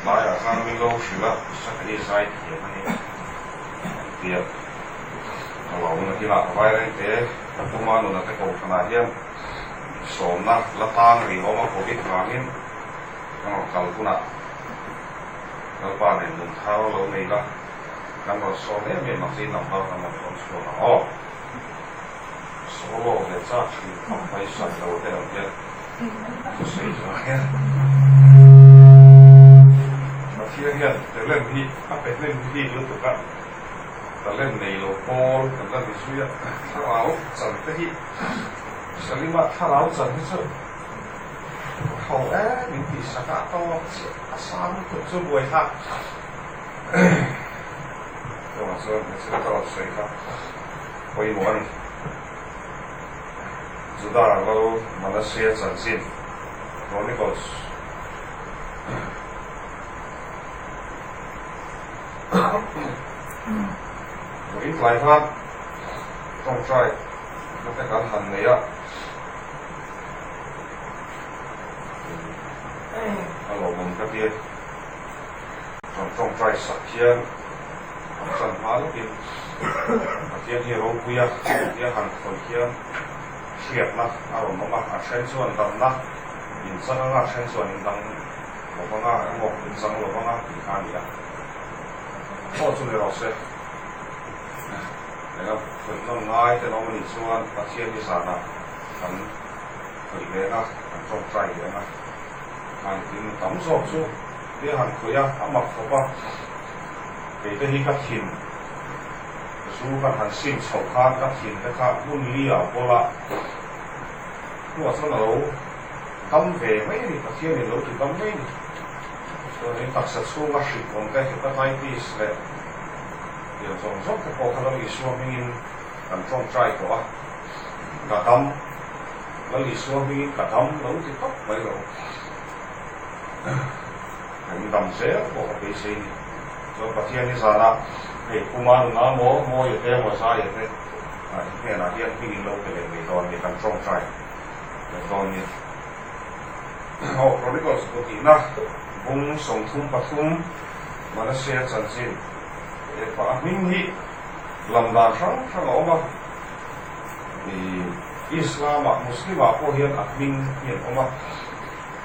Tlaiah khan min lo hrilh a, Isaka hi zai thiam a ni an ti a. Ka lo nakinah Vairengte ka puma nuna te kohhranah hian sawmna la tang rih awm a Covid vangin kan rawn kal hunah Lalpa nen nun thar lo nei la, kan rawn sawm em em ang che i number kan rawn thawn chhuak ang aw. Solo ve chak thin khawp mai sailo te ang hian thusawi zawng hian Pathian hian talent hi a pe hnem bik lutuk a, talent nei lo pawl kan la ni zui a, thlarau chan te hi Salima thlarau chan hi chu tho em in tih sak a, a tawp chiah a sang lutuk chu buai thlak chuvang chuan hmeichhe ka rawn sawi kha. Pawimawh a ni. Juda lal Manasseh chanchin, Chronicles. Vawiin tlai khan tawngtai na te kan han nei a, a lawmawm ka tia. Kan tawngtai sak hian an tan hma lawkin Pathian hi ropui a, tia han khawih hian hriatna a rawn awm a, a then chuan damna inchang anga, a then chuan indang lo vanga emaw inchang lo vanga tih kha a ni a. Aw chu ni rawh se, enga khawih nawn ngai te an awm a nih chuan Pathian hi zanah kan khawih leng a, kan tawngtai leng a, khan tin tam zawk chu tia han khawih a, a mak khawp a. Kei te hi ka thin zu kan han sim chhoh khan ka thin te kha hmun li ah pawlh a, hnuah chuan a lo dam ve mai a ni, Pathian in lo ti dam mai a ni. Chuanin taksa chhunga hrik awm te hepatitis leh tiang zawng zawng te pawh kha Lal Isua hmingin kan tawngtai tawh a, ka dam, Lal Isua hmingin ka dam lo ti tawp mai lo. Kan dam zel pawh ka beisei ni. Chuan Pathian hi zanah hei Puma nuna maw, Mawia te maw, Zaia te i hnenah hian hming in lo pe leh ngei dawn nia, kan tawngtai leh dawn nia. Aw Chronicles bu tihna bung 33 Manasseh chanchin a hming hi lam dan hrang hrang a awm a, Islam-ah, Muslim-ah pawh hian a hming hi an awm a.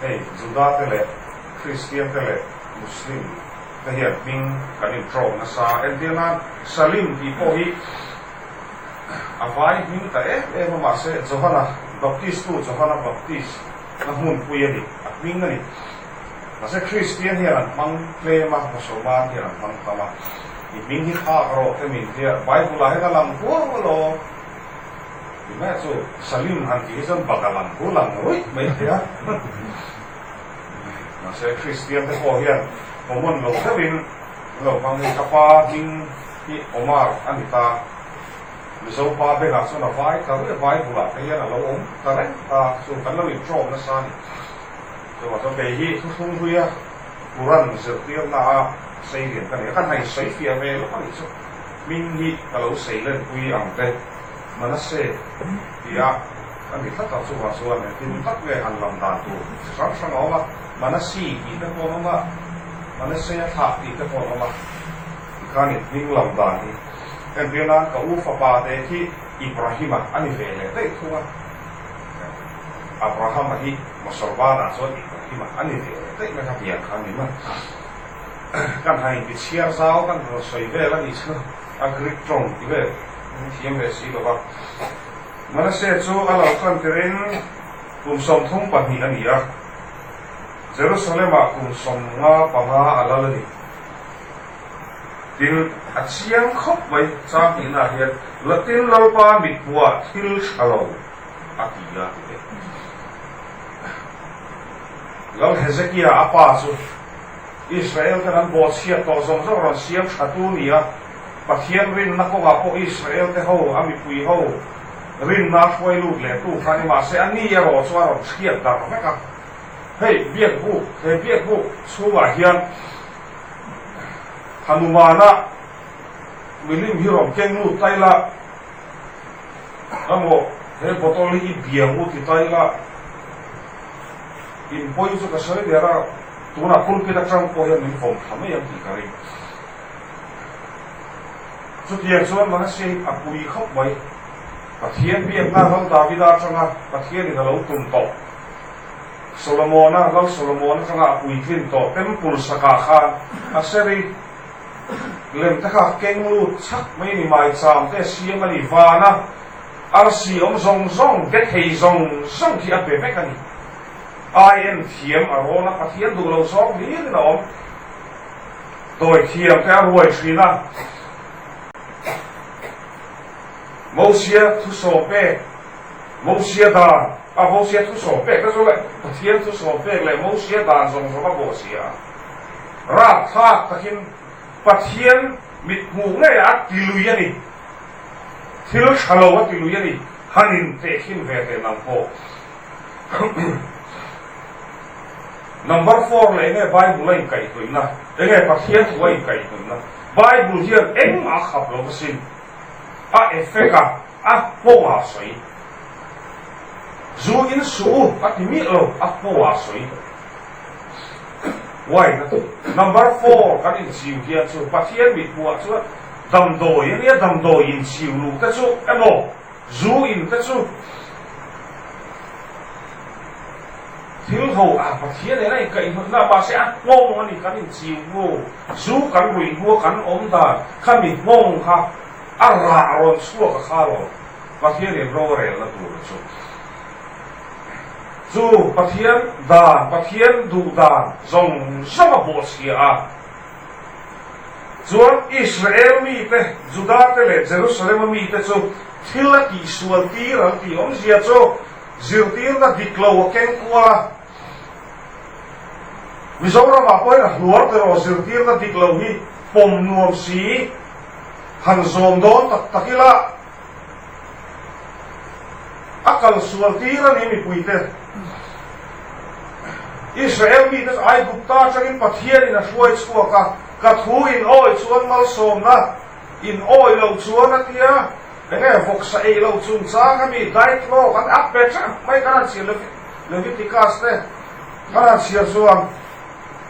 Hei Juda te leh Kristian te leh Muslim te hian hming kan intrawm nasa. Entir nan Salim tih pawh hi a vai hming ta em em a, mahse Johana Baptist tu Johana Baptist na hmunpui a ni, a hming a ni. Mahse Kristian hian an hmang tlem a, Musalman hian an hmang tam a. I hming hi thlak rawh te min tia, Bible ah hian a lang huau alawm. Ti mai chu Salim han tih hi chuan bak a lang hu lang ruih mai thei a. Mahse Kristian te pawh hian common lo deuhin an lo hmang hi ka pa hming hi Omar a ni ta. Mizo pa bengah chuan a vai ta ruih a, Bible ah te hian a lo awm ta reng ta chu kan lo intrawm nasa a ni. Chuvang chuan kei hi thuthlung hluia Quran zirtirna a sei lian ka ni a, ka hnaih sawi fiah ve lawk a nih chu. Hming hi ka lo sei lenpui ang te. Manasseh tia a ni tlat a, chuvang chuan engtin tak nge han lam dan tur chi hrang hrang a awm a, Manasi tih te pawh an awm a, Manasseh a thlak tih te pawh an awm a, tikhanin hming lam dan hi entir nan ka u fapa te khi Ibrahima a ni ve leh daih thung a, Abrahama hi Mosolmanah chuan Ibrahima a ni ve leh daih mai kha tiang khan ni mai. Kan han inti chhiar zau kan rawn sawi vel a nih chu a Greek tawng ti vel an thiam ve si lo va. Manasseh chu a lo tan tirin kum 32 a ni a, Jerusalem-ah kum 55 a lal a ni. Tin, a chiang khawp mai chang tihnaah hian Latin lalpa mithmuhah thil tha lo a ti a ti teh. Lal Hezekia a pa chu Israel ten an bawhchhiat tawh zawng zawng rawn siam tha tu ni a, Pathian rinna kawngah pawh Israel te ho, a mipui ho rinna a hruai lut leh tu kha ni mahse a ni erawh chu a rawn chhiat darh vek a. Hei biakbuk, he biakbuk chhungah hian Hanumana milim hi rawn keng lut ta ila, emaw he bottle hi i biang u ti ta ila, in pawi chu ka sawi der a. Tunah pulpit atang pawh hian min vawm thla mai ang tih ka ring. Chutiang chuan Manase hi a pui khawp mai. Pathian biakna Lal Davida atanga Pathianin a lo tum tawh. Solomona, Lal Solomon atanga a puitlin tawh Temple sakah khan a seri lem te kha keng lut chak mai a ni, maicham te a siam a ni, vana arsi awm zawng zawng, be thei zawng zawng khi a be vek a ni. Ai en thiam a rawn a, Pathian duh lo zawng hlirin a awm. Dawi thiam te a ruai thin a. Mosia thusawm pek, Mosia dan, a Mosia thusawm pek te chu leh Pathian thusawm pek leh Mosia dan zawng zawng a bawh si a. Rapthlak takin Pathian mithmuh ngei a ti lui a ni. Thil tha lo a ti lui a ni. Han in tehkhin ve teh nang pawh. Number four leh enge Bible a inkaihhnawihna, enge Pathian thu a inkaihhnawihna. Bible hian engmah a khap lo asin. A effect a, a nghawng ah a sawi. Zu in suh u a ti miah lo, a nghawng ah a sawi. Wine a ti. Number four kan inchiu hian chu Pathian mithmuh ah chuan damdawi ania damdawi inchiu luh te chu emaw Zu in te chu thil ho a Pathian nen a inkaihhnawihna mahse a nghawng a ni kan inchiu hnu zu kan ruih hnua kan awm dan kha mi nghawng kha a rah rawn chhuak a kha lo Pathian in rorelna tur chu chu Pathian dan Pathian duh dan zawng zawng a bawhchhia a. Chuan Israel mite, Juda te leh Jerusalem-a mite chu thil a tihsual tir an tih awmzia chu zirtirna dik lo a keng kual a. Mizoramah pawhin a hluar te rawh zirtirna dik lo hi pawm nuam si han zawm dawn tak tak ila a kal sual tir a ni mipuite. Israel mite chu Aigupta atangin Pathianin a hruai chhuak a, ka thu in awi chuan malsawmna in awi loh chuan a tia, enge vawksa ei loh chungchang a mi diet law kan up ve teuh mai kan han chhiar Leviticus te kan han chhiar chuan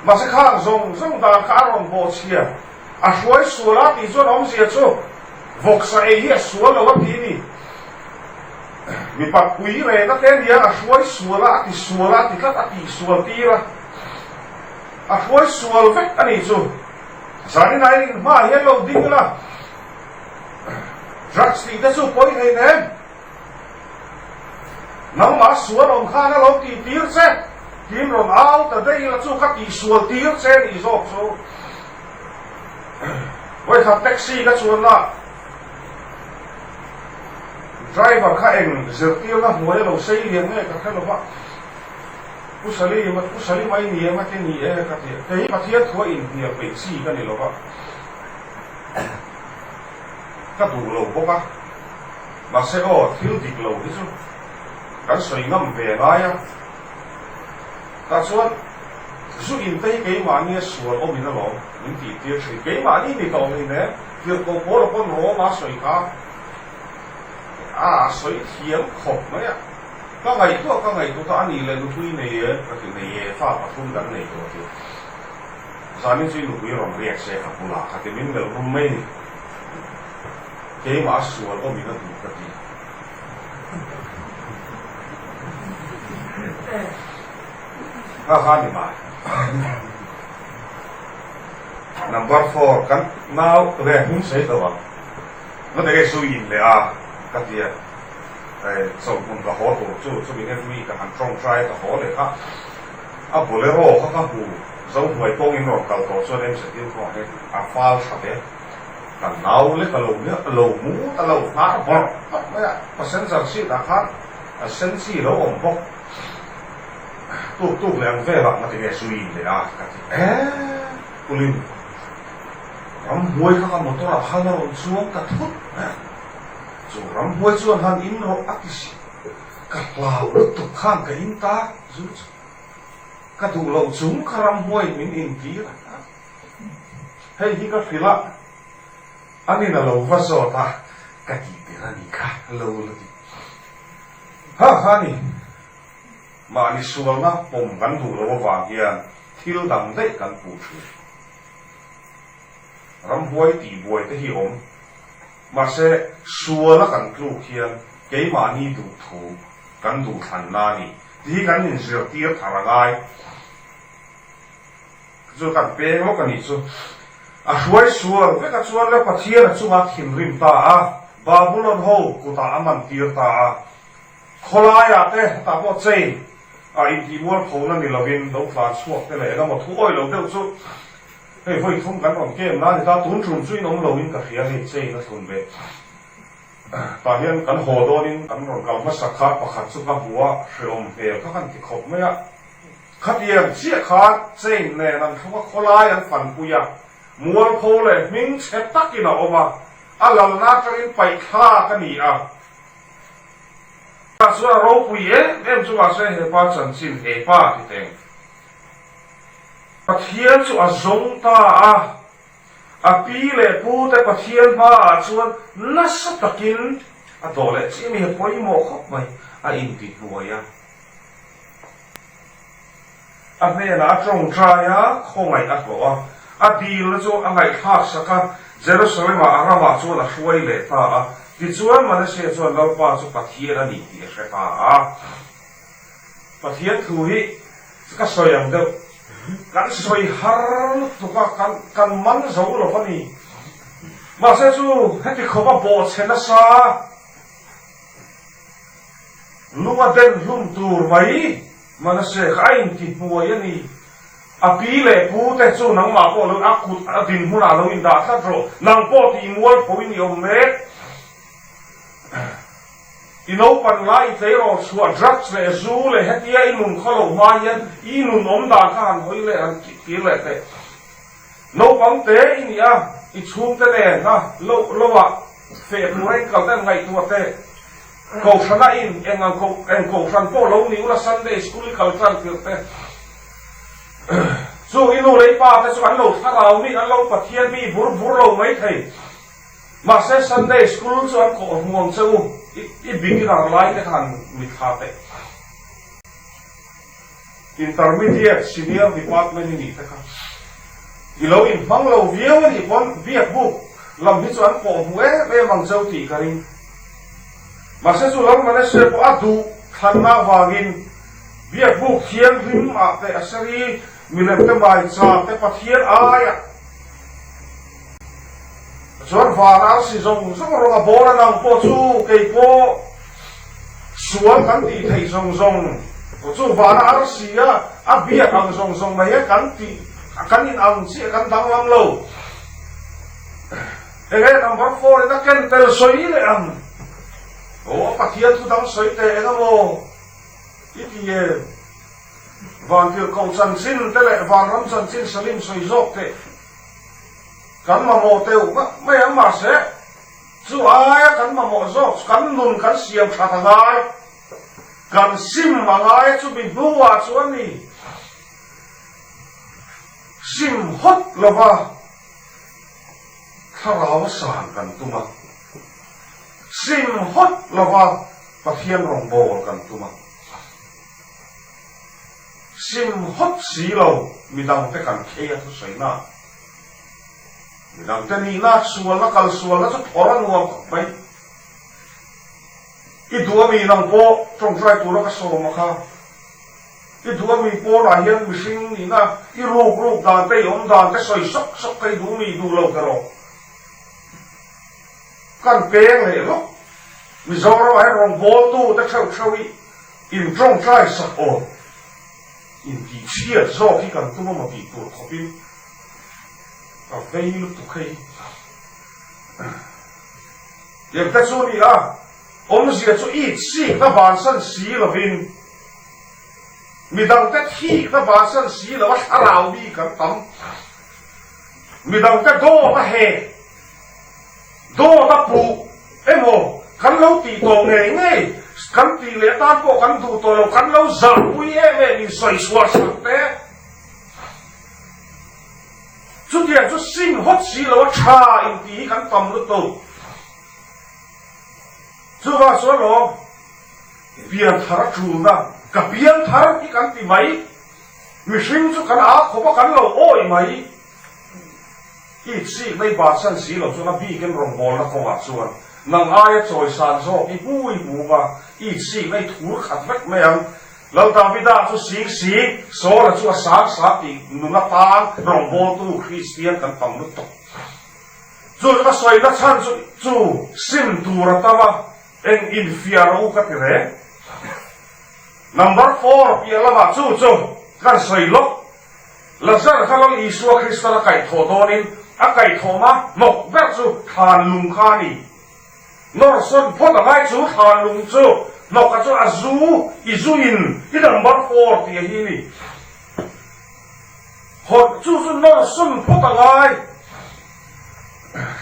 mahse khang zawng zawng dan kha a rawn bawhchhia. A hruai sual a tih chuan awmzia chu vawksa ei hi a sual lo a ti ni. Mipa pui rehna te nia a hruai sual a, a ti sual a, a ti tlat, a tih sual tir a, a hruai sual vek a nih chu. Zanin ah in hmaah hian lo ding ila, drugs tih te chu pawi thei nem. Nangmah sual awm khan a lo tih tir che, tiin rawn au ta daih ila chu ka tih sual tir che nih zawk chu. Vawikhat taxi ka chuanna driver kha eng zirtirna hnuai a lo sei lian nge ka hre lo va, Pu Salim, Pu Salim a i ni em a ti ni e ka ti a, kei hi Pathian thua inhnial peih chi ka ni lo va, ka duh lo bawk a, mahse aw thil dik lo hi chu kan sawi ngam ve ngai a, tah chuan Zu in te hi keimahni a sual awm in alawm min tih tir thin. Keimahni mi tawh hlein e, tirhkoh pawl a pawn rawm a sawi kha a sawi thiam khawp mai a. Ka ngaihtuah ka ngaihtuah ta a nih leh nupui nei e ka ti nei e fa pathum kan nei tawh ti. Zanin chu i nupui rawn riak se ka bulah ka ti min melh rum mai ni. Keimah a sual awm in a duh ka ti. Kha kha ni mai. Number four kan nau le hming sawi tawh ang. Nga te zu in leh a ka ti a. Chawlhmun ka haw tur chu chumi every ka han tawngtai ka haw leh kha a bolero kha ka hmu zo hnuai kawngin rawn kal tawh chuan MZU kawngah hian a fal tha ve. Ka nau lek a lo lo mu ta lo hnar bawrh bawrh mai a passenger seat ah khan a senchi lo awm bawk. Tuk tuk leh ang velah nga tinge zui leh a ka ti eh Pulim ramhnuai kha ka motor ah khan a rawn chuang ta thut mai a, chu ramhnuai chuan han in rawh a ti si, ka hlau lutuk khan ka in ta zu chu ka duh loh chung kha ramhnuai in min in tir a, hei hi ka hrilh a anin a lo va zawt a ka tih ber a nih kha lo la ti ha ha ni. Mahni sualna pawm kan duh loh avang hian thil dang daih kan puh thin. Ramhuai tihbuai te hi awm. Mahse, suala kan tluk hian keimahni duhthu kan duhthlanna a ni tih hi kan inzirtir thar a ngai. Chu kan peng lawk a nih chu. A hruai sual vek a chuan le Pathian a chunga thinrim ta a, Babulon ho kutah a man tir ta a. Khawlaiah te tah pawh chain a intih mualphona ni lovin lo tlan chhuak te leh engemaw thu awih lo deuh chu hei vawi thum kan rawn kem na a ni ta, tun tum chu in awm loin ka hria hei chain a thlun ve. Tah hian kan haw dawnin kan rawn kal hmasak kha pakhat chu ka hmu a, hrehawm hmel kha kan ti khawp mai a. Khatiang chiah khan chain nen an thlung a, khawlai an fanpui a, mualpho leh hming chhe takin a awm a, a lalna atangin paihthlak a ni a. Tah chuan a ropui em em chu mahse he pa chanchin he pa ti teng. Pathian chu a zawng ta a, a pi leh pu te Pathian hmaah chuan nasa takin a dawh leh chiah mi a pawimawh khawp mai, a intihnuai a. A hnenah a tawngtai a, khawngaih a hlawh a, a dilna chu a ngaihthlak sak a, Jerusalem-ah a ramah chuan a hruai leh ta a. Tichuan Manasseh chuan Lalpa chu Pathian a ni tih a hre ta a. Pathian thu hi ka sawi ang deuh, kan sawi har lutuk a, kan kan man zo lo a ni. Mahse chu heti khawp a bawhchhe nasa. Lunga den hlum tur mai Manasseh kha a inti hnuai a ni. A pi leh pu te chu nangmah pawh lo a kut a dinhmunah lo indah tlat rawh. Nang pawh tih mualpho in i awm mek. I naupan lai i tleirawl chhuah drugs leh zu leh hetia i nun khaw loh hma hian i nun awm dan kha han hawi leh han kir leh teh. Naupang te i nih a, i chhungte nen a loh loh ah feh tur a in kal te an ngaihtuah teh. Kohhran a in eng ang koh eng kohhran pawh lo ni ula Sunday school i kal tan tirh te chu i nu leh i pa te chu an lo thlarau mi an lo Pathian mi bur bur lo mai thei. Mahse Sunday school chu an kawh hmuang che u i i beginner lai te khan mitthla teh. Intermediate Senior Department i nih te kha i lo inhmang lo viau a nih pawn biak buk lam hi chu an pawh hmu em em ang cheu tih ka ring. Mahse chu Lal Manasseh pawh a duh thlanna avangin biak buk thianghlim ah te Aseri milem te maicham te Pathian aiah Chuan van arsi zawng zawng rawng a bawl a nang pawh chu kei pawh sual kan tih theih zawng zawng chu van arsi a a biak ang zawng zawng mai a kan tih kan in ang chiah kan danglam lo. Enge number four in a ken tel sawi leh ang aw Pathian thu dang sawi teh eng emaw i ti em Vantirhkoh chanchin te leh vanram chanchin Salim sawi zawk teh. Kan mamawh teuh mai ang mahse chu aia kan mamawh zawk kan nun kan siam that a ngai, kan sim a ngai chu mi hnuah chuan ni sim hawt lova thlarau a san kan tum a, sim hawt lova Pathian rawngbâwl kan tum a, sim hawt si lo midangte kan khei a thusawinak. Midangte nihna, sualna, kal sualna chu phawrh a nuam khawp mai. I duh ami nang pawh tawngtai tura ka sawm a kha. I duh ami pawnah hian mihring nihna, i ruk ruk dan te, i awm dan te sawi sawk sawk ka i duh mi duh lo ta rawh. Kan peng leh lawk. Mizoram ah hian rawngbawltu te theuh theuh i in tawngtai sak aw. Intihchhiat zawk hi kan tum amaw tih tur khawpin ka vei lutuk hei. Tiang te chu a ni a, awmzia chu it sikna bansan si lovin, midangte thikna bansan si lova thlarau mi kan tam. Midangte dawt a hek. Dawt a puh emaw kan lo tih tawh ngei ngei, kan tih leh atan pawh kan duh tawh lo, kan lo zahpui em em in sawi chhuah sak te. Chutiang chu sim hawt si lo a tha in tih hi kan tam lutuk. Chuvang chuan lawm pianthar a tulna, ka pianthar hi kan ti mai. Mihring chu kan aa khawp a kan lo awih mai. I chik na i bansan si lo chuan a bikin rawngbawlna kawngah chuan nang aia chawisan zawk i hmu i hmu a, i chik na i thur khat vek mai ang. Lal Davida chu sing si, Saula chu a sang sang tih nun atan rawngbawltu Kristian kan tam lutuk. Chu chu ka sawina chhan chu chu sim tur a tam a, eng infiah rawh u ka ti reng. Number four piah lamah chu chu kan sawi lawk. Lazar kha Lal Isua Kristan a kaihthawh dawnin a kaihthawhma hnawk ber chu thlan lung kha a ni. Nawr sawn phawt a ngai chu thlan lung chu hnawka chu a zu i zu in i number four tih a hi ni. Hawt chu chu nawr sawn phawt a ngai.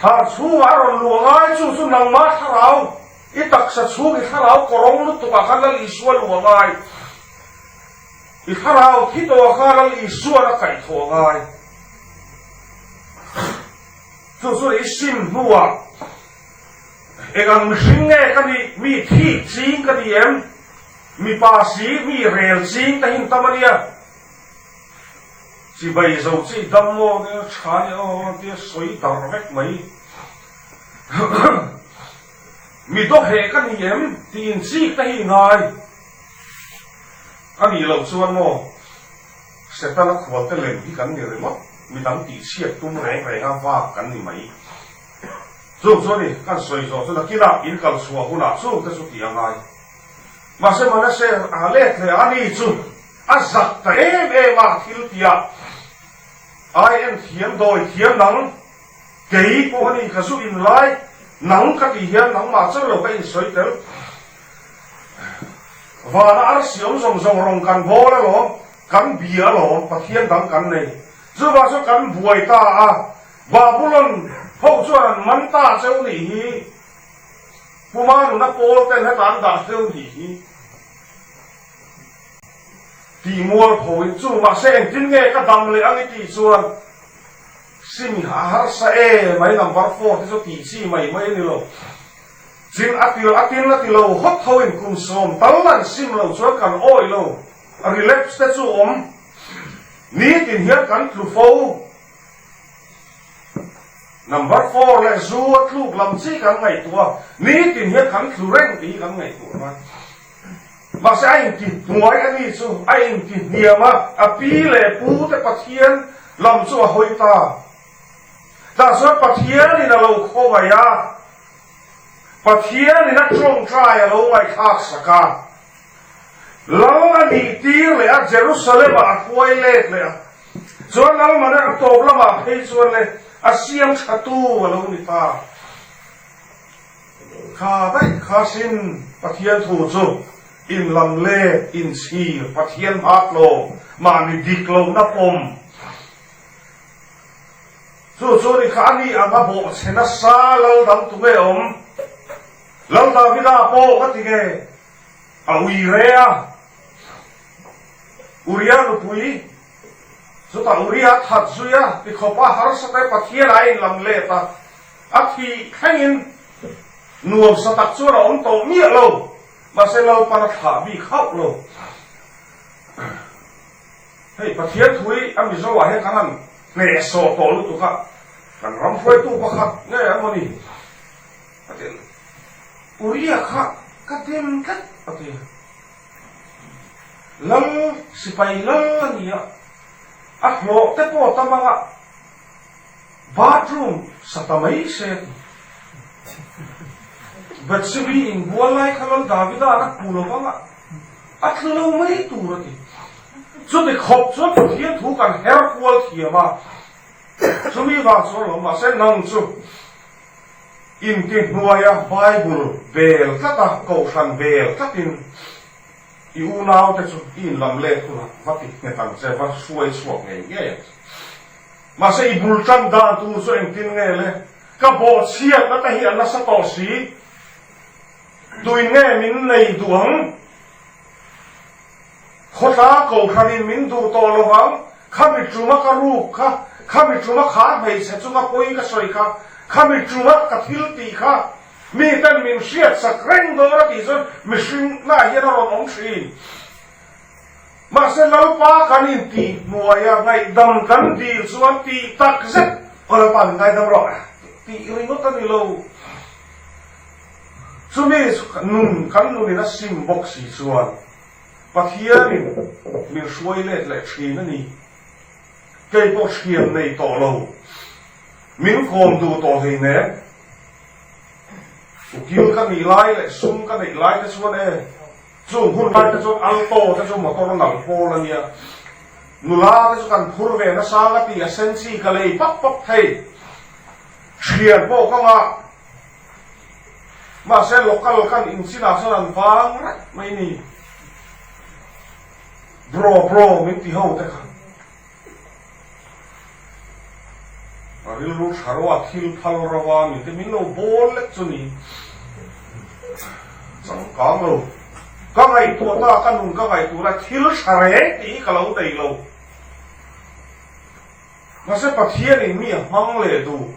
Thlan chhungah a rawn luh a ngai chu chu nangmah thlarau i taksa chhung i thlarau kawrawng lutukah khan Lal Isua luh a ngai. I thlarau thi tawh kha Lal Isuan a kaihthawh a ngai. Chu chu i sim hnuah eng ang mihring nge ka nih, mi thik ching ka ni em? Mipa si, mi rel ching ka hin tam a nia. Chibai zo chi dam maw tia tha nia aw tia sawi darh vek mai. Mi dawheh ka ni em tih inchik te hi ngai. A nih loh chuan maw Setana khualte lem hi kan ni ringawt, midang tihchhiat tum reng renga vak kan ni mai. Chung chu a ni, kan sawi zawh chu nakinah in kal chhuah hunah chung te chu tih a ngai. Mahse Manasseh a let leh a ni chu a zak ta em em a thil tihah ai en thiam dawi thiam nang kei pawh a ni ka zu in lai nang ka tih hian nangmah chauh lo ka insawi tel. Vana arsi awm zawng zawng rawng kan bawl alawm, kan bia alawm, Pathian dang kan nei. Chuvang chu kan buai ta a, Babulon ho chuan an man ta cheu nih hi, Puma nuna pawl ten heta an dah cheu nih hi tih mual phoin chu mahse engtin nge ka dam leh ang i tih chuan sim a harsa e mai number four te chu tih chi mai mai a ni lo. Chin a til a tin a ti lo hawt tho in kum sawm tal an sim lo chuan kan awih lo, relapse te chu awm nitin hian kan tlu fo. Number four leh zu a tluk lam chi kan ngaihtuah a, nitin hian kan tlu reng tih hi kan ngaihtuah ngai. Mahse a inti hnuai a ni chu a inti hniam a, a pi leh pu te Pathian lam chu a hawi ta. Tah chuan Pathianin a lo khawngaih a. Pathianin a tawngtai a lo ngaihthlak sak a, Lal a nih tir leh a, Jerusalem-ah a hruai let leh a. Chuan Lal Mane a tawp lamah phei chuan le a siam thatu a lo ni ta. Kha daih kha sin Pathian thu chu inlam let, inchhir, Pathian hmatlawm, mahni dik lohna pawm. Chu chu ni kha a ni ang a bawh chhe nasa lal dang tu nge awm? Lal Davida pawh ka ti nge? A ui re a. Uria nupui chutah Uria a that zui a, tikhawpa harsa te Pathian a inlam let a, a thih thlengin nuamsa tak chuan a awm tawh miah lo, mahse Lalpan a thlah bik hauh lo. Hei Pathian thu hi a Mizo ah hian kan han hnehsawh tawh lutuk a, kan ram hruaitu pakhat nge emaw ni a ti Uria kha ka dem tlat a ti. Lal sipai lal a ni a, a hlawh te pawh tam anga bathroom sa ta mai se a ti. Bathsebi inbual lai kha Lal Davida an a hmu lo vang a, A tlu lo mai tur a ti. Chuti khawp chuan Pathian thu kan her kual thiam a, chumi vang chuan lo mahse nang chu intihnuaia Bible bel tlat a, kohhran bel tlatin i unaute chu i inlam let hunah va ti nghet ang che, va hruai chhuak ngei ngei ang che. Mahse i bul tan dan tur chu engtin nge le? Ka bawhchhiatna te hi a nasa tawh si. Tui nge min nei duh ang? Khawtla kohhranin min duh tawh lo vang, khami tuma ka ruk kha, khami tuma kha hmeichhe chunga pawi ka sawi kha, khami tuma ka thil tih kha, miten min hriatsak reng dawn a tih chuan mihring hnaah hian a rawn awm thin. Mahse Lalpa kan intih hnuaia ngaihdam kan dil chuan tih tak zet, Aw Lalpa min ngaidam rawh tih ringawt a ni lo. Chumi nun kan nunin a sim bawk si chuan Pathianin min hruai let leh thin a ni. Kei pawh hriam nei tawh lo, min kawm duh tawh hleinem. Ukil ka nih lai leh sum ka neih lai te chuan e, Chung hun lai te chuan Alto te chu motor nalh pawl a nia. Nula te chu kan phur ve nasa nga ti a senchi ka lei pap pap thei. Thian pawh ka ngah. Mahse local kan inchinah chuan an vang rek mai ni. Bro bro min ti ho te kha. A rilru tha ro a, thil phal ro a, mite min lo bawl lek chu ni. Changkang lo. Ka ngaihtuah ta, ka nun ka ngaihtuah lai thil tha reng tih hi ka lo nei lo. Mahse Pathianin mi a hmang leh duh.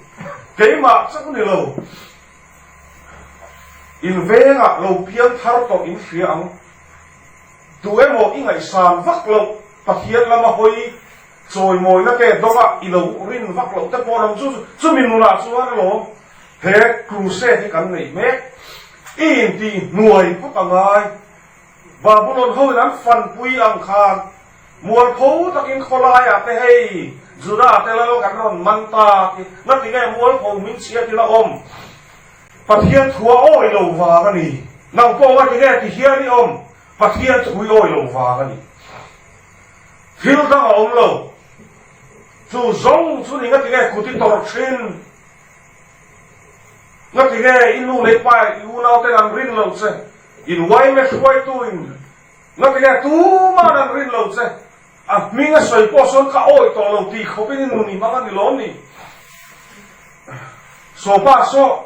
Keimah chauh ni lo. In vengah lo piang thar tawh in hria ang. Tu emaw i ngaihsan vak loh Pathian lama hawi chawimawina te dawngah i lo rin vak loh te pawh lam chu chumi nunah chuan alawm he crusade hi kan neih mek. I intih hnuai phawt a ngai. Babulon hoin an fanpui ang khan mualpho takin khawlaiah te hei Judah te lal kan rawn man ta ti ngatinge mualpho min chhiat ila awm. Pathian thu a awi lo vang a ni. Nang pawh nga tinge ti hian i awm? Pathian thu i awi lo vang a ni. Thil dang a awm lo. Chu zawng chu ni nga tinge kut i tawrh thin? Nga tinge i nu leh i pa i unau ten an rin lo che? In uaime hruaitu in nga tinge tuman an rin lo che? A hming a sawi pawh sawn ka awi tawh lo tih khawpin i nun i hmang a ni lawm ni? Sawpa saw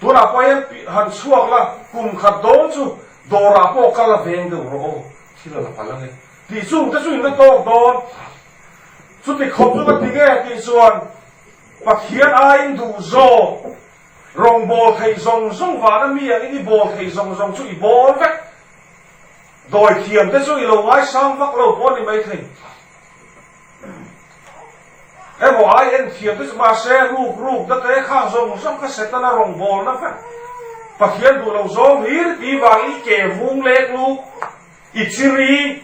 tunah pawh hian han chhuak la, kum khat dawn chu dawrah pawh kal a veng deuh rawh aw, thil a la palh ange tih chung te chu in la tawk dawn. Chuti khawp chu ka ti nge tih chuan Pathian aiin duh zawk rawngbâwl theih zawng zawng vana mi angin i bâwl theih zawng zawng chu i bâwl vek. Dawi thiam te chu i lo ngaisang vak lo pawh a ni maithei. Emaw ai en thiam te chu mahse ruk ruk na te kha zawng zawng kha Setana rawngbâwl na vek. Pathian duh lo zawng hlir ti vangin i ke vung lek luk, i chiri,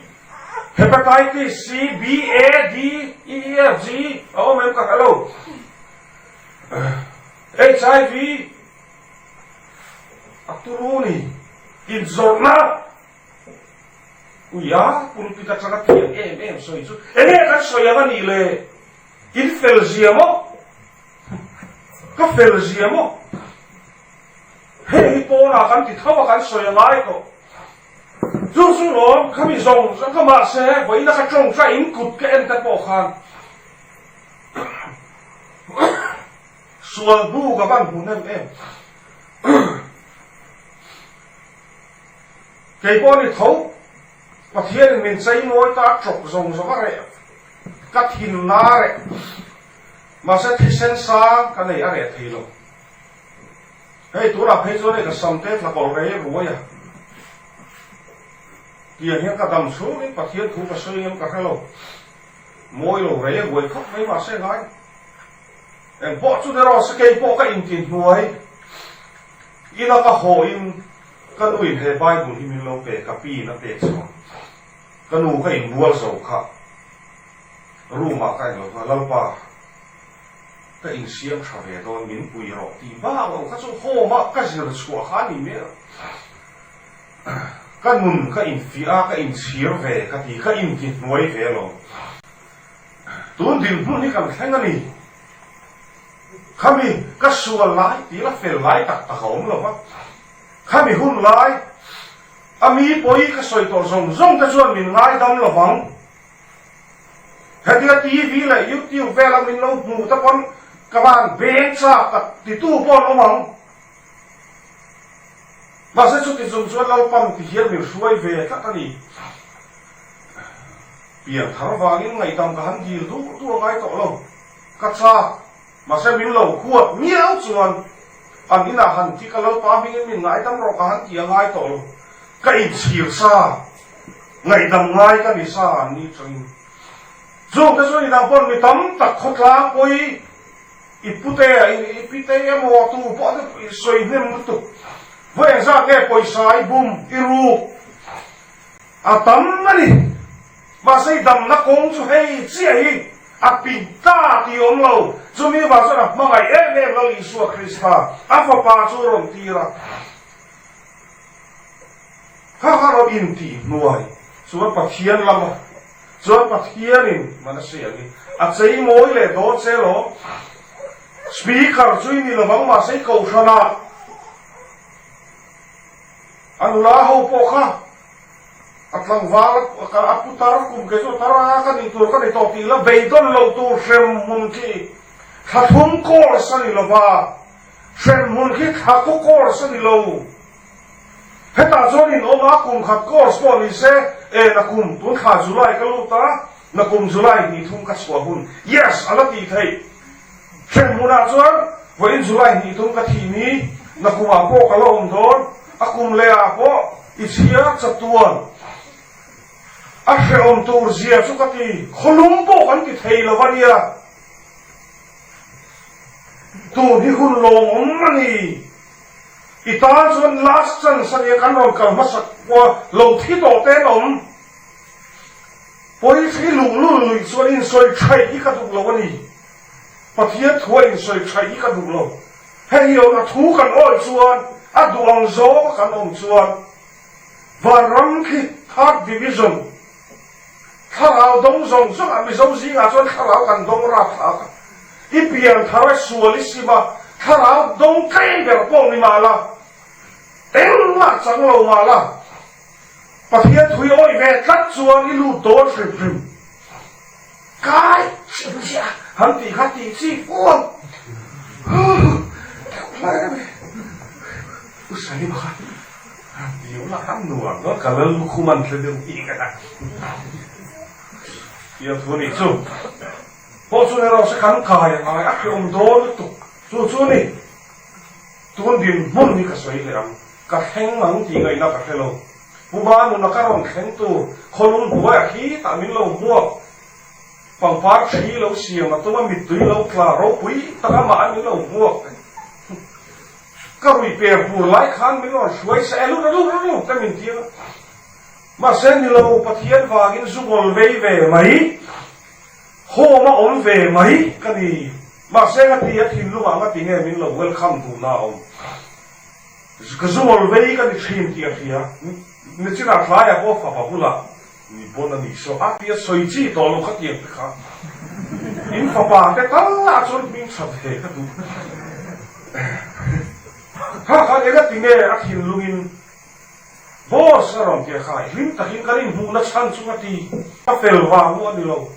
Hepatitis C, B, A, D, E, F, G a awm em ka hre lo. HIV A turu ni. Inzawrhna ui a, pulpit atanga thiam em em sawi chu enge kan sawi ang a nih le? In fel zia maw? Ka fel zia maw? Hei hi pawnah kan ti tho a, kan sawi a ngai tawh. Chu chu lawm, khami zawng zawng kha mahse vawiina ka tawngtai in kut ka en te pawh khan Sual hnu ka van hmu hnem em. Kei pawh ni tho, Pathianin min chei mawi ta tawk zawng zawng a reh, ka thinna a reh. Mahse thisen sang ka nei a reh thei lo. Hei tunah phei chuan hei ka sam te tla kawlh rei ruai a. Tiang hian ka dam chhungin Pathian thu ka sawi ngam ka hre lo. Mawi lo rei ruai khawp mai mahse ngai. Eng pawh chu ni rawh se kei pawh ka inti hnuai. Ina ka haw in ka nu in he Bible hi min lo pe ka pi in a pek chhuah. Ka nu ka inbual zo kha room ah ka englo kha Lalpa ka insiam tha ve dawn min pui rawh tih bak lo kha chu home ah ka zir chhuah kha a ni mek. Ka nun ka infiah a ka inchhir ve ka ti ka inti hnuai ve lo. Tun dinhmun hi kan thleng a ni. Khami ka sual lai tih la fel lai tak tak a awm lo va. Khami hun lai a mi pawi ka sawi tawh zawng zawng te chuan min ngaidam lo vang. Hetia TV leh YouTube vela min lo hmuh te pawn ka van beng chak tak titu pawh an awm ang. Mahse chuti chung chuan Lalpan ti hian min hruai ve tlat a ni. Pian thar vangin ngaihdam ka han dil dur dur a ngai tawh lo. Ka chak, mahse min lo huat miau chuan an inah han ti ka Lalpa hmingin min ngaidam rawh ka han ti a ngai tawh lo. Ka inchhir sa. Ngaihdam ngai ka ni sa an ni tangin. Chungte chu ni dang pawn mi tam tak khawtlang pawi i pute a i pite emaw tu pawh te i sawi hnem lutuk. Vawi engzat nge pawisa i bum i ruk a tam a ni. Mahse i damna kawng chu hei chiah hi a pin ta tih awm lo. Chumi vang chuan a hmangaih em em Lal Isua Krista a fapa chu a rawn tir a. Kha kha rawn intih hnuai chuan Pathian lama chuan Pathianin man a siam hi a chei mawi leh dawn che lawm. Speaker chu i ni lovang mahse i kohhranah a nula ho pawh kha a tlangval a pu tar kum kei chu a tar a ka nih tur ka ni tawh tih la beidawn loh tur hremhmun khi thlathum course a ni lova hremhmun khi thlakhaw course a ni lo. Hetah chuan in awm a, kum khat course pawh ni se, e na kum, tun thla July ka lut a, na kum July hnih thum ka chhuah hun, yes a la tih theih. Hrem hmunah chuan vawiin July hnih thum ka thih ni, na kumah pawh ka la awm dawn, a kum leh ah pawh i chhiar chatuan a hrehawm tur zia chu ka ti, khawlum pawh kan ti thei lo a nia. Tun hi hun lawmawm a ni. I tan chuan last chance a nia kan rawn kal hmasak pawh lo thi tawh te an awm. Police hi luhlul nuih chuan insawi thaih hi ka duh lo a ni. Pathian thua insawi thaih hi ka duh lo. Hei hi a thu kan awih chuan a duh ang zawng a kan awm chuan vanram khi third division thlarau dawng zawng zawng ah Mizo zingah chuan thlarau kan dawng rapthlak a. I pian thar a sual i sim a, thlarau dawng tlem ber pawh ni mah la, engmah chang lo mah la, Pathian thui awih ve tlat chuan i lut dawn hrim hrim. Kai hrim chiah han tih kha tih chi fual. U Salima kha diu la khan nuam dawn ka lal lukhum an tle deuh hi ka ta. Tia thu nih chu. Pawh chu erawh se kan kai a ngai a hreawm dawn lutuk. Chu chu ni tun dinhmun hi ka sawi leh ang. Ka thleng ang tih ngaihna ka hre lo. Pu Ba nuna ka rawn thleng tur khawlum hnuaiah khi tah min lo hmuak. Pangpar thli lo siam a tum a mittui lo tla ropui tak amah a min lo hmuak. Ka rui per pur lai khan min rawn hruai sa e lut a lut a lut te min tir a. Mahse ni lo Pathian vangin zu ngawl vei ve mai. Home a awm ve mai ka ni. Mahse nga ti a thinlungah nga ti nge min lo welcome duhna a awm. Ka zu ngawl vei ka ni thin tih a hria. Nichinah tlaiah pawh fapa bulah ni bon a nih saw a tia sawi chi tawh lo khatiang te kha. In fapa te tal ah chuan hming tha ve ka duh. Kha khan enga ti nge a thinlungin Boss a rawn ti a khai, hlim takin kan inhmuhna chhan chu ka ti. Ka fel vang u a ni lo,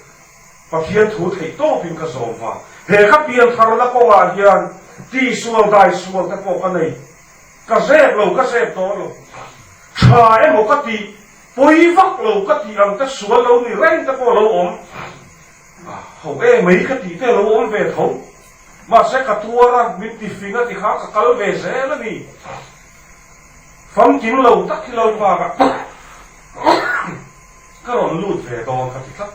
Pathian thu theih tawpin ka zawm vang. He ka piantharna kawngah hian tihsual daisual te pawh ka nei. Ka zep lo, ka zep dawn lo. Tha emaw ka tih, pawi vak lo ka tih ang te sual lo ni reng te pawh lo awm. Ho e mai ka tih te lo awm ve tho. Mahse ka tuar a, min ti fing a ti kha ka kal ve zel a ni. Famkim lo tak hi Lalpa ka ka rawn lut ve dawn ka ti tlat.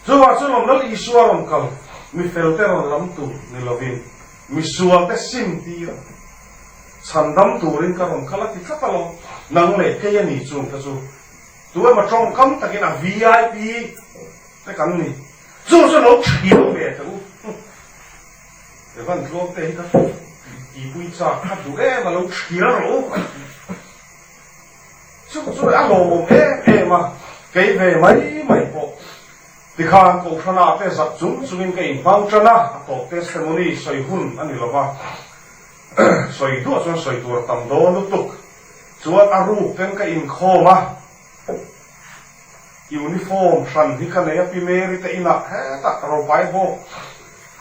Chuvang chuan lawm Lal Isua rawn kal, mi felte rawn lam tur ni lovin mi sualte sim tir chhandam turin ka rawn kal a ti tlat alawm. Nang leh kei a ni chung te chu tu emaw tawngkam takin a VIP te kan ni. Chu chu lo thiam ve teh u. Evan tluang te hi ka tihpui chak kha duh em a lo thlir rawh u. Chu chu a lawmawm em em a, kei ve mai mai pawh tikhan Kohhrana te zak chung chungin ka inhmang tan a, a tawp testimony sawi hun a ni lo va, sawi duah chuan sawi tur a tam dawn lutuk chuan a ruk ten ka inkhawm a. Uniform hran hi ka nei a, Pi Mary te inah hetah ka ro pai bawk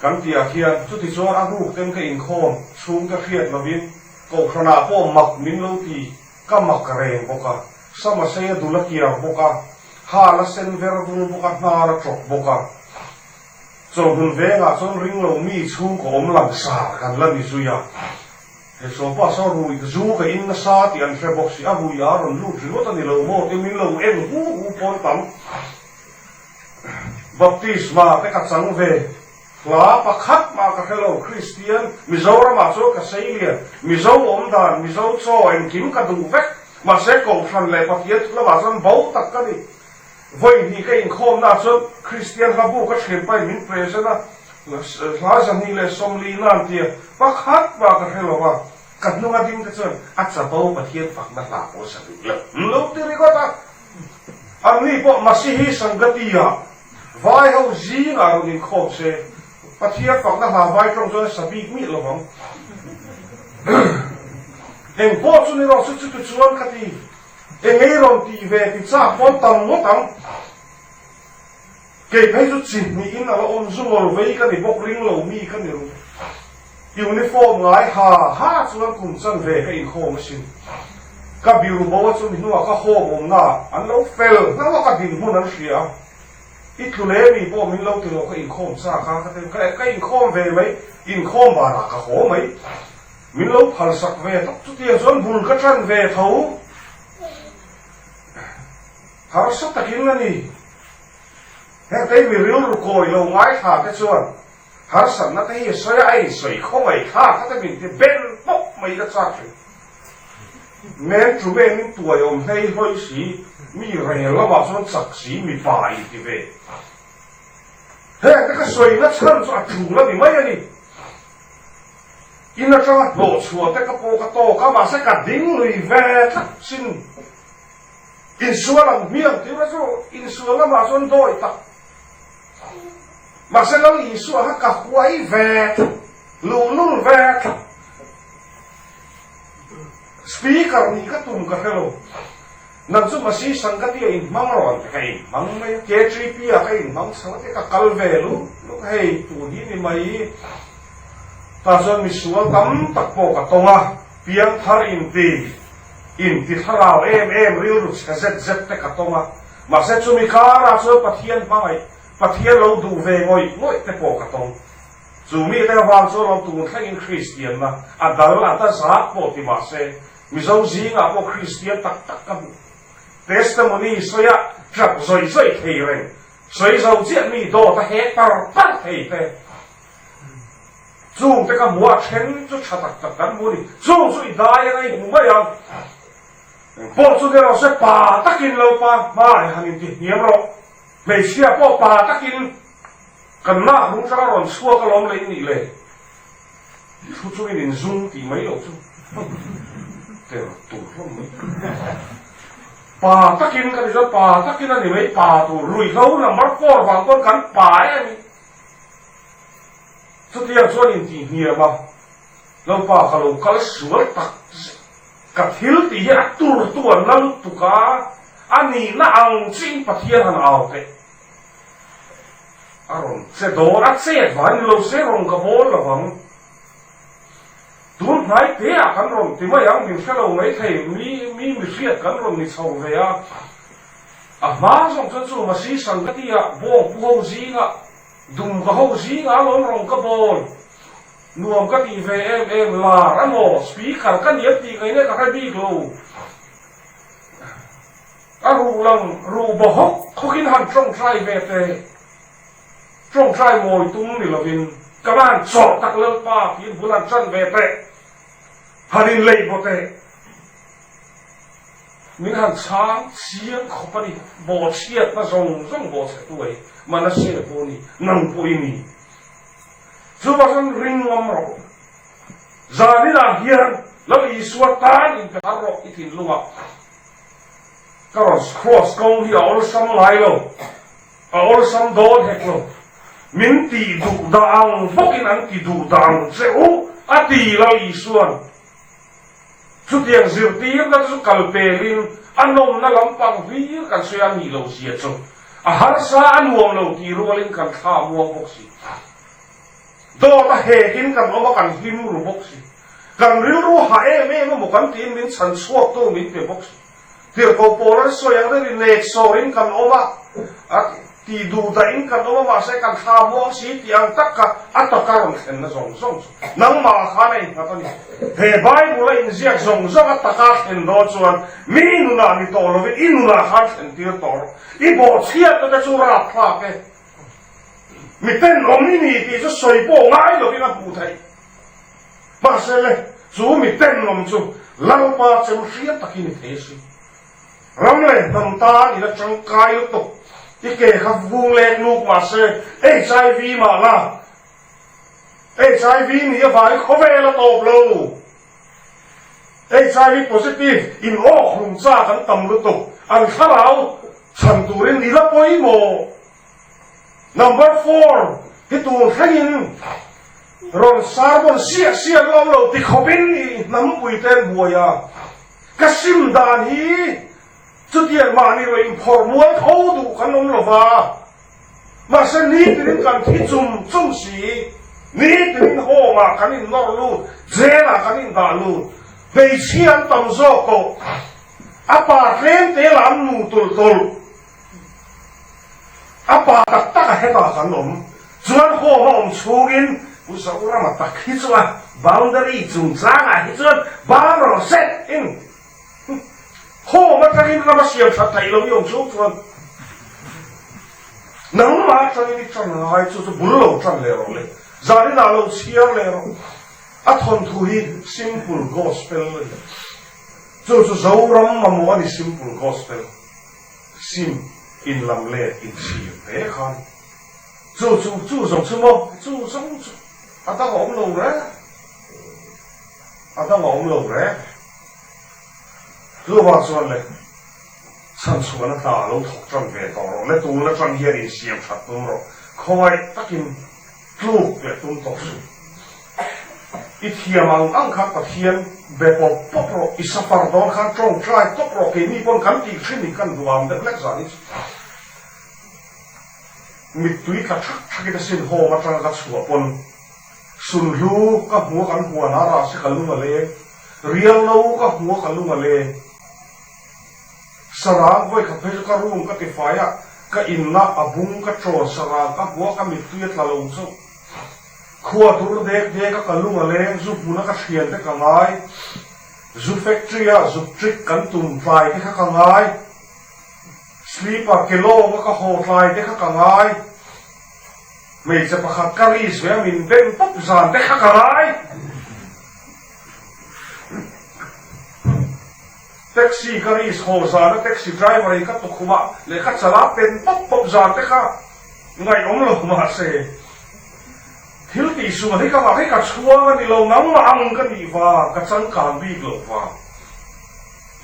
kan tih ah hian chuti chuan a ruk ten ka inkhawm chhung ka hriat lovin Kohhranah pawh mak min lo ti ka mak reng bawk a, sama sei a dul a kiar bawk a, hal a sen ver vung bawk a, hnar a tawk bawk a. Chawlhmun vengah chuan ring lo mi chhungkaw awm langsar kan la ni zui a. He sawpa saw rui zu ka in nasa tih an hre bawk si, a rui a rawn lut ringawt a ni lo maw tih min lo en hu hu pawn tam. Baptisma te ka chang ve, hla pakhat mah ka hre lo, Kristian Mizoramah chuan ka sei lian, Mizo awm dan, Mizo chaw engkim ka duh vek, mahse Kohhran leh Pathian thu lamah chuan bo tak ka ni. Vawi hnih ka inkhawmnaah chuan Kristian hla bu ka thianpain min present a, hla 240 nan tia pakhat mah ka hre lo va, ka hnunga ding te chuan a chapo Pathian fakna hla pawh sa duh lo lo ti ringawt a. Anni pawh Masihi Sangati-ah vai ho zingah rawn inkhawm se, Pathian fakna hla vai tawng chuan a sa bik miah lo vang. Eng pawh chu ni rawh se chuti chuan ka ti. Engei rawn tih ve ti chak pawn tam ngawt ang. Kei phei chu chi hnihin a la awm zungawr vei ka ni bawk ring lo mi ka ni ru. Uniform ngai ha ha chuan kum chan ve ka inkhawm asin. Ka biru bo a chumi hnuah ka home awmna an lo fel hlauh a ka dinhmun an hria a. I tlu le mi pawh min lo ti lo ka inkhawm chak a ka ti ka inkhawm ve mai inkhawm banah ka haw mai. Min lo phalsak ve tawp chutiang chuan bul ka ṭan ve tho. Harsa takin a ni. Hengte mi rilru kawi lo ngaithla te chuan harsatna te hi a sawi a, a insawi khawngaih thla kha te min ti ben pawp mai ka chak thin. Men tu men in tuai awm hlei hlawi si, mi rel lamah chuan chak si mipa inti ve. Hengte ka sawina chhan chu a ṭul a ni mai a ni. In atanga hlawh chhuah te ka pawh ka tawk a, mahse ka ding lui ve tlat sin. Insual ang hmiang tih ura chu insual lamah chuan dawi tak. Mahse Lal Isua kha ka huai ve tlat, luhlul ve tlat. Speaker nih ka tum ka hre lo. Nang chu Masi Sangati a inhmang rawh ang ti ka inhmang mai a, KTP ah ka inhmang chho a ti ka kal ve lut lut hei tun hi ni mai tah chuan misual tam tak pawh ka tawng a, piangthar inti inti thlarau em em rilru chhe zet zet te ka tawng a, mahse chumi karah chuan Pathian hmangaih Pathian lo duh ve ngawih ngawih te pawh ka tawng. Chu mite avang chuan lo tun thlengin Kristianna a dal a ta zat pawh ti mahse Mizo zingah pawh Kristian tak tak ka hmu. Testimony sawi a tap zawih zawih thei reng, sawi zo chiah mi dawt a hek par par thei te. Chung te ka hmu a, then chu tha tak tak kan hmu a ni. Chung chu i dai anga i hmu mai ang. Pawh chu ni rawh se, pa takin lo pa hmai han inti hniam rawh. Hmeichhia pawh pa takin kan lak rung tanga rawn chhuak alawm le i nih le. Thu chungin in zum tih mai loh chu ter tur hlawm mai. Pa takin ka ti chuan pa takin a ni mai pa tur ruihhlo number four vang pawn kan pa e a ni. Chutiang chuan in tih hniam a, Lalpa ka lo kal sual tak zet ka thil tih hi a tur tu an la lutuk a, a nihna ang chiin Pathian han au teh. A rawn che dawn a chet vang ni lo se rawn ka bawl lo vang. Tun hnai te ah kan rawn ti mai ang min hre lo mai thei mi mi mihriat kan rawn ni chho ve a. A hma zawng chuan chu Masi Sangati ah bawng pu ho zingah dum ka ho zingah alawm rawn ka bawl. Nuam ka tih ve em em lar amaw speaker ka niam tih ngaihna ka hre bik lo. A ruh lang ruh baw hawk hawkin han tawngtai ve teh. Tawngtai mawi tum ni lovin ka va han chawrh tak Lalpa tiin bul han tan ve teh. Han inlei baw teh. Min han chhang chiang khawp a ni. Bawhchhiatna zawng zawng bawhchhe tu ei Manase pawh ni, nang pawh i ni. Chuvang chuan ring ngam rawh. Zaninah hian Lal Isua tan inpe har rawh i thinlungah. Ka rawn cross kawng hi a awlsam ngai lo, a awlsam dawn hek lo. Min tih duh dah ang bawkin an ti duh dah ang che u, a ti Lal Isua'n. Chutiang zirtirna te chu kal pelin a nawmna lampang hlir kan sawi a nih loh zia chu a harsa a nuam lo tih rualin kan thla muang bawk si. Dawt a hekin kan awm a kan hlim ru bawk si. Kan rilru ha em em emaw kan tiin min chhan chhuaktu min pe bawk si. Tirhkoh pawl an sawi ang deuhin nek sawrin kan awm a, a ti. Tih duh dahin kan awm a, mahse kan thla muang si tih ang tak kha a taka rawn thlenna zawng zawng chu nangmah khan a innghat a ni. He Bible a inziak zawng zawng a taka thlen dawn chuan mi nunah ni tawh lovin i nunah khan thlen tir tawh rawh. I bawhchhiatna te chu rapthlak e. Mi tenawm i ni tih chu sawi pawh ngai lovin a hmuh theih. Mahse le, chu mi tenawm chu Lalpa chem hriat takin i thei a si. Ram leh hnam tan in a tangkai lutuk. I ke kha vung lek luk mahse HIV mah la. HIV nih avangin khawvel a tawp lo. HIV positive in awk hlum chak an tam lutuk. An thlarau chhan turin i la pawimawh. Number four hi tur thlengin rawn sermon siah siah lo lo ti khawpin i hnampui te an buai a. Ka sim dan hi chutiang mahni rawn inphawrh mual tho duh kan awm lo va, mahse nitinin kan thi chum chum si, nitinin home ah kan innawr lut, jail ah kan indah lut, hmeichhia an tam zawk tawh, a pa tlem te lah an nu tulh tulh. A pa tak tak a hetah kan awm chuan home a awm chhungin Pu Zorama tak hi chuan boundary chungchangah hi chuan ban rawh se in home atangin ram a siam that theih loh i awm chhung chuan nangmah atangin i tan ngai chu chu bul lo tan leh rawh le zaninah lo chhiar leh rawh a thawnthu hi simple gospel a ni chu chu Zoram mamawh a ni simple gospel. Sim in lam let in chhir hle khan chu chu chu zawng chu maw chu zawng chu a dang a awm lo reng a dang a awm lo reng chuvang chuan le chhan chhuahna hna a lo thawk tan ve tawh rawh le tun atang hian insiam that tum rawh khawngaih takin Tluk leh tum tawh suh. I thiam ang ang khan Pathian be pawp pawp rawh, i safar dawn khan tawngtai tawp rawh, keini pawn kan tih thin in kan duam deuh hlek zan hi chu. Mittui tla thak thak in a sin home atanga ka chhuah pawn Sunhlu ka hmu a kan huan a rah se ka lung a leng, Rialno ka hmu a ka lung a leng. Sarang vawikhat phei chu ka room ka ti fai a, ka inna a bung ka chawn sarang ka hmu a, ka mittui a tla lo chauh. Khua dur dek dek a ka lung a leng, zu hmun a ka thian te ka ngai, zu factory a zuk trick kan tum tlai te kha ka ngai, sleeper ke lawng a ka haw tlai te kha ka ngai. Hmeichhe pakhat ka ris ve a min beng pawp zan te kha ka ngai. Taxi ka ris haw zana taxi driver in ka tukhum ah leh ka chal ah pen pawp pawp zan te kha ngaihawm lo mahse thil tih sual hi ka ngah hi ka chhuang a ni lo nangmah ang ka nih vang ka changkang bik lo vang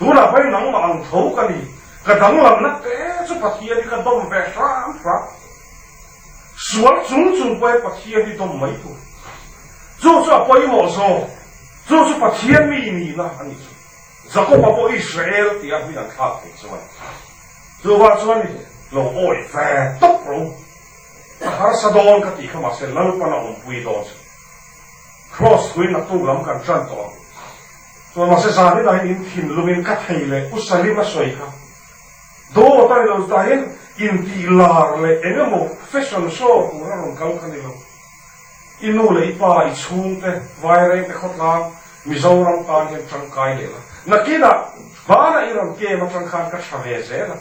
tunah pawhin nangmah ang tho ka ni ka danglamna te chu Pathian hi ka dawm ve hram hram. Sual chung chung pawhin Pathian hi dawm mai tur. Chu chu a pawimawh zawk. Chu chu Pathian mi nihna a nih chu. Jakob-a pawh Israel tia hming an thlak thei chuan chuvang chuan i lo awih ve tawp rawh u. A harsa dawn ka tih kha mahse Lalpan a awmpui dawn chu. Kraws thuin naktuk lam kan tan tawh ang. Chuan mahse zanin ah hian in thinlungin ka thei leh U Salim a sawi kha. Dawt a ni lo, chutah hian intih lar leh eng emaw fashion show tur a rawn kal kha ni lo. I nu leh i pa, i chhungte, Vairengte khawtlang, Mizoram tan hian tangkai leh la. Nakinah hmanah i rawn kem atang khan ka tha ve zel a,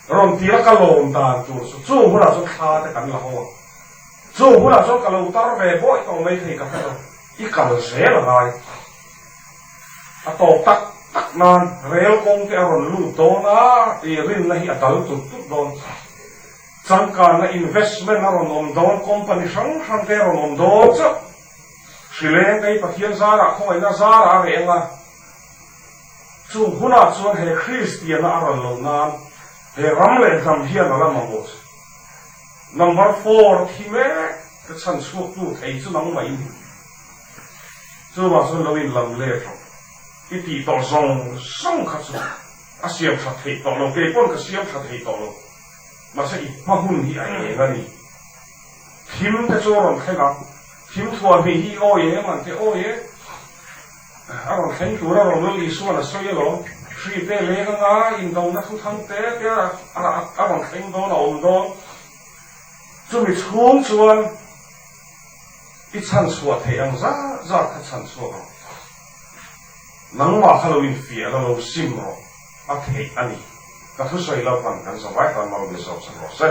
rawn ti la ka lawm dan tur chu chung hunah chuan thla te kan la ho a. Chung hunah chuan ka lo tar ve bawih tawh mai thei ka hre lo, i kal zel a ngai. A tawp tak tak nan rel kawng te a rawn lut dawn a tih rinna hi a dal tut tut dawn. Changkanna investment a rawn awm dawn, company hrang hrang te a rawn awm dawn chauh. Hrileng te hi Pathian zarah khawngaihna zarah a reng a, chung hunah chuan he Kristianna a rawn loh nan he ram leh hnam hian a la mamawh che. Number four thi mek te chhan chhuaktu thei chu nangmah i ni. Chuvang chuan lo in lam let rawh. I tih tawh zawng zawng kha chu a siam tha theih tawh lo, kei pawn ka siam tha thei tawh lo. Mahse i hma hun hi a eng a ni. Thim te chu a rawn thleng ang. Thim thuah hnih hi awi em an ti awi e. A rawn thleng tur a rawn Lal Isuan a sawi alawm. Hri te leng anga indona thu thang te te a rawn thleng dawn a awm dawn. Chumi chhung chuan i chhanchhuah theih ang zat zat kha chhanchhuak rawh. Nangmah kha lo infiah la, lo sim rawh. A theih a ni. Ka thusawi lo hman kan zavai tan mal min zawk sak rawh se.